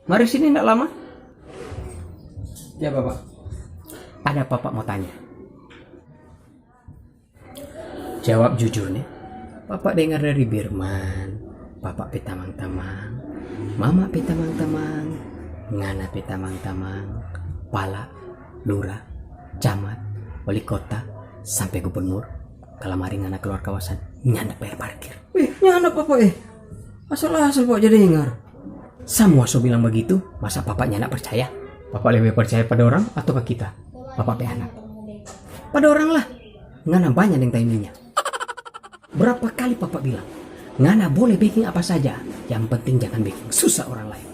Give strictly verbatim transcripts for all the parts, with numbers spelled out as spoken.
Mari sini, ndak lama. Ya, Bapak. Ada Papa mau tanya. Jawab jujur nih. Papa dengar dari Birman, Papa pe tamang-tamang, Mama pe tamang-tamang, ngana pe tamang-tamang, pala, lura, camat, wali kota, sampe gubernur, kalamari ngana keluar kawasan, nyanda bayar parkir. Eh, nyanda Papa eh. Asal-asal Papa ja dengar. Samua so bilang bagitu, masa Papa nyanda percaya? Papa lebe percaya pa dorang ato pa kita? Papa pe anak. Pa dorang lah. Ngana banya deng taiminya. Berapa kali Papa bilang, ngana boleh beking apa saja, yang penting jangan beking susah orang lain.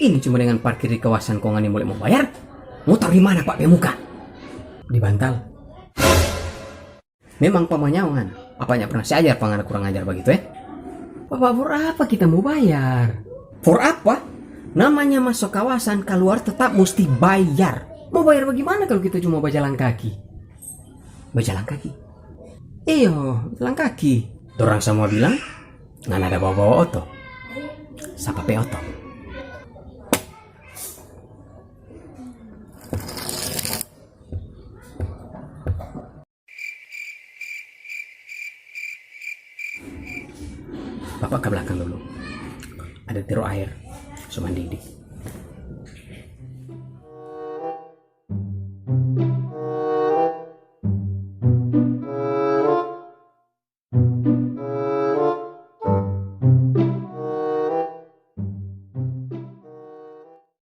Ini cuma dengan parkir di kawasan kong ngana mulai mau bayar, mo taru di mana Papa pe muka? Di bantal. Memang pamanyao ngana, apa nya pernah se ajar pa ngana kurang ajar bagitu eh? Papa, for apa kita mo bayar? For apa? Namanya maso kawasan kaluar tetap musti bayar. Mo bayar bagimana kalu kita cuma bajalang kaki? Bajalang kaki? Iyo, jalang kaki. Dorang samua bilang, ngana ada bawa-bawa oto. Sapa pe oto? Papa ka blakang dulu. Ada tero aer, so mandidi.